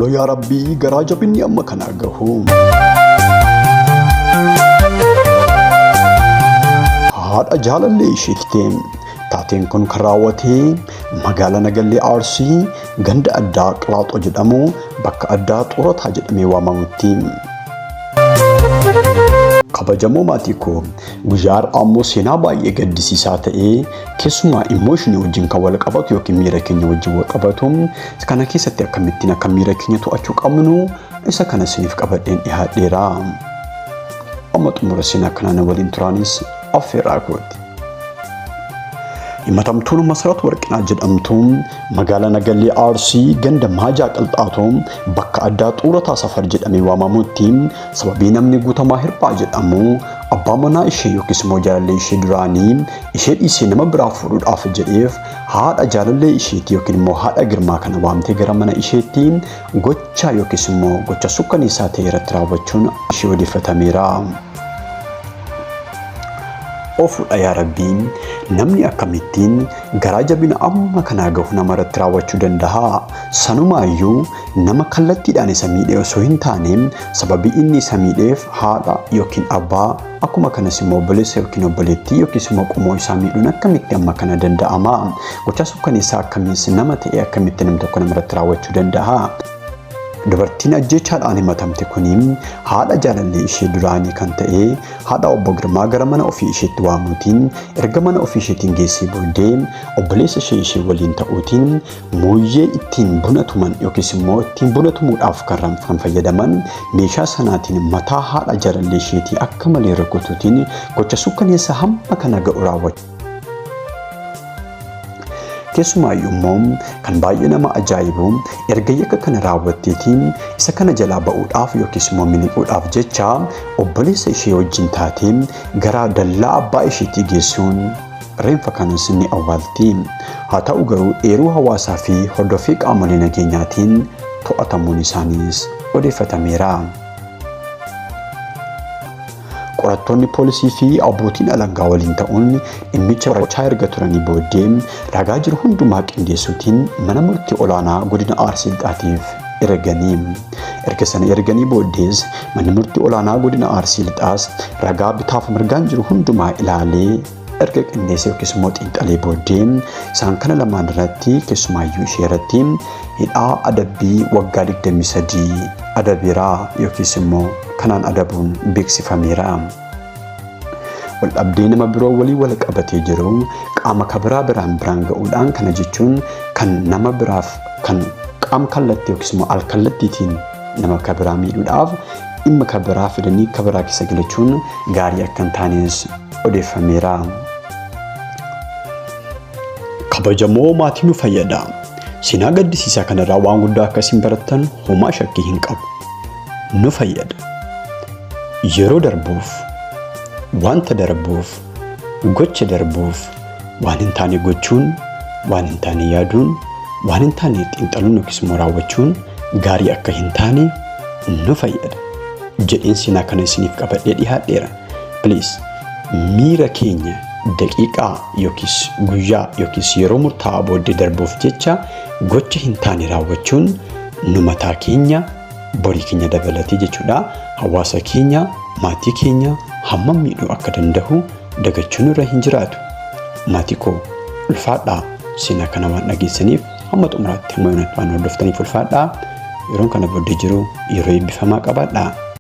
Maaloo yaa Rabbii garaa jabinni amma kanaa gahu. Haadha jaalallee isheetti taateen kun kan raawwate magaalaa Nagallee Arsii ganda addaa Qilaaxoo jedhamu bakka addaa Xurataa jedhamee waamamutti. Kabajamoo maatii koo guyyaa har'aa immoo seenaa baay'ee gaddisiisaa ta'ee keessumaa immooshinii wajjin kan wal qabatu yookiin miira keenya wajjin wal qabatu kana keessatti akkamittiin akka miira keenya to'achuu qabnu isa kana isiniif qabadheen dhiyaadheera. Amma xumura seenaa kanaa na waliin turaanis affeerraa kooti. Himatamtuun Masarat Warqinaa jedhamtu magaalaa Nagallee Arsii ganda Maajaa Qalxaatoo bakka addaa Xuurataa Safar jedhamee waamamutti sababii namni Guutamaa Hirphaa jedhamu abbaa manaa ishee yookiis immoo jaalallee ishee duraanii ishee dhiisee nama biraa fuudhuudhaaf jedheef haadha jaalallee isheetii yookiin immoo haadha Girmaa kana waamtee gara mana isheetti gocha yookiis immoo gocha sukkaneessaa ta'e irratti raawwachuun ishee odeeffatameera. Ofuudha yaa Rabbii namni akkamittiin garaa jabina amma kanaa gahu nama irratti raawwachuu danda'a? Sanumaayyuu nama kallattiidhaan isa miidhe osoo hin taane sababii inni isa miidheef haadha yookiin abbaa akkuma kanas immoo obboleessa yookiin obboleettii yookiis immoo qomoo isaa miidhuun akkamitti amma kana danda'ama? Gochaa sukkaneessaa akkamiis nama ta'e akkamitti namni tokko nama irratti raawwachuu danda'a? Dubartiin ajjeechaadhaan himatamte kuni haadha jaalallee ishee duraanii kan ta'e haadha obbo Girmaa gara mana ofii isheetti waamuutiin erga mana ofii isheetiin geessee booddee obboleessa ishee ishee waliin ta'uutiin mooyyee ittiin buna tuman yookiis immoo ittiin buna tumuudhaaf kan fayyadaman meeshaa sanaatiin mataa haadha jaalallee isheetii akka malee rukutuutiin gocha sukkaneessa hamma kana ga'u raawwachuu. Keessumaayyuu immoo kan baay'ee nama ajaa'ibu erga yakka kana raawwatteetiin isa kana jalaa ba'uudhaaf yookiis immoo miliquudhaaf jecha obboleessa ishee wajjin taatee gara dallaa abbaa isheetii geessuun reenfa kanas ni awwaalti. Haa ta'u garuu eeruu hawaasaa fi hordoffii qaamolee nageenyaatiin to'atamuun isaaniis odeeffatameera. Qorattoonni poolisii fi abbootiin alangaa waliin ta'uun dhimmicha qorachaa erga turanii booddee ragaa jiru hundumaa qindeessuutiin mana murtii olaanaa godina Arsii Lixaatiif erganii. Erga sana erganii booddees manni murtii olaanaa godina Arsii Lixaas ragaa bitaaf mirgaan jiru hundumaa ilaalee erga qindeessee yookiis immoo xiinxalee booddee isaan kana lamaan irratti keessumaayyuu ishee irratti hidhaa adabbii waggaa 23 adabeera yookiis immoo kanaan adabuun beeksifameera. Waldhabdee nama biroo walii wal qabatee jiru qaama kabiraa biraan biraan ga'uudhaan kana jechuun kan nama biraaf kan qaam kallattii yookiis immoo al kallattiitiin nama kabiraa miidhuudhaaf dhimma kabiraa fidanii kabiraa keessa galachuun gaarii akka hin taanes odeeffameera. Kabajamoo maatii nu fayyada. Seenaa gaddisiisaa kanarraa waan guddaa akka isin barattan homaa shakkii hin qabu. Nu fayyada. Yeroo darbuuf, wanta darbuuf, gocha darbuuf, waan hin taane gochuun, waan hin taane yaaduun, waan hin taane xiinxaluun yookiis immoo raawwachuun gaarii akka hin taane nu fayyada. Jedheen seenaa kana isiniif qabadhee dhiyaadheera. Please miira keenya daqiiqaa yookiis guyyaa yookiis yeroo murtaa'aa booddee darbuuf jecha gocha hin taane raawwachuun nu mataa keenya borii keenya dabalatee jechuudha hawaasa keenya maatii keenya hammam miidhuu akka danda'u dagachuun irra hin jiraatu. Maatii koo ulfaadhaa seenaa kana waan dhageessaniif hamma xumuraatti hamma yoonatti waan hordoftaniif ulfaadhaa yeroon kana booddee jiru yeroo eebbifamaa qabaadhaa.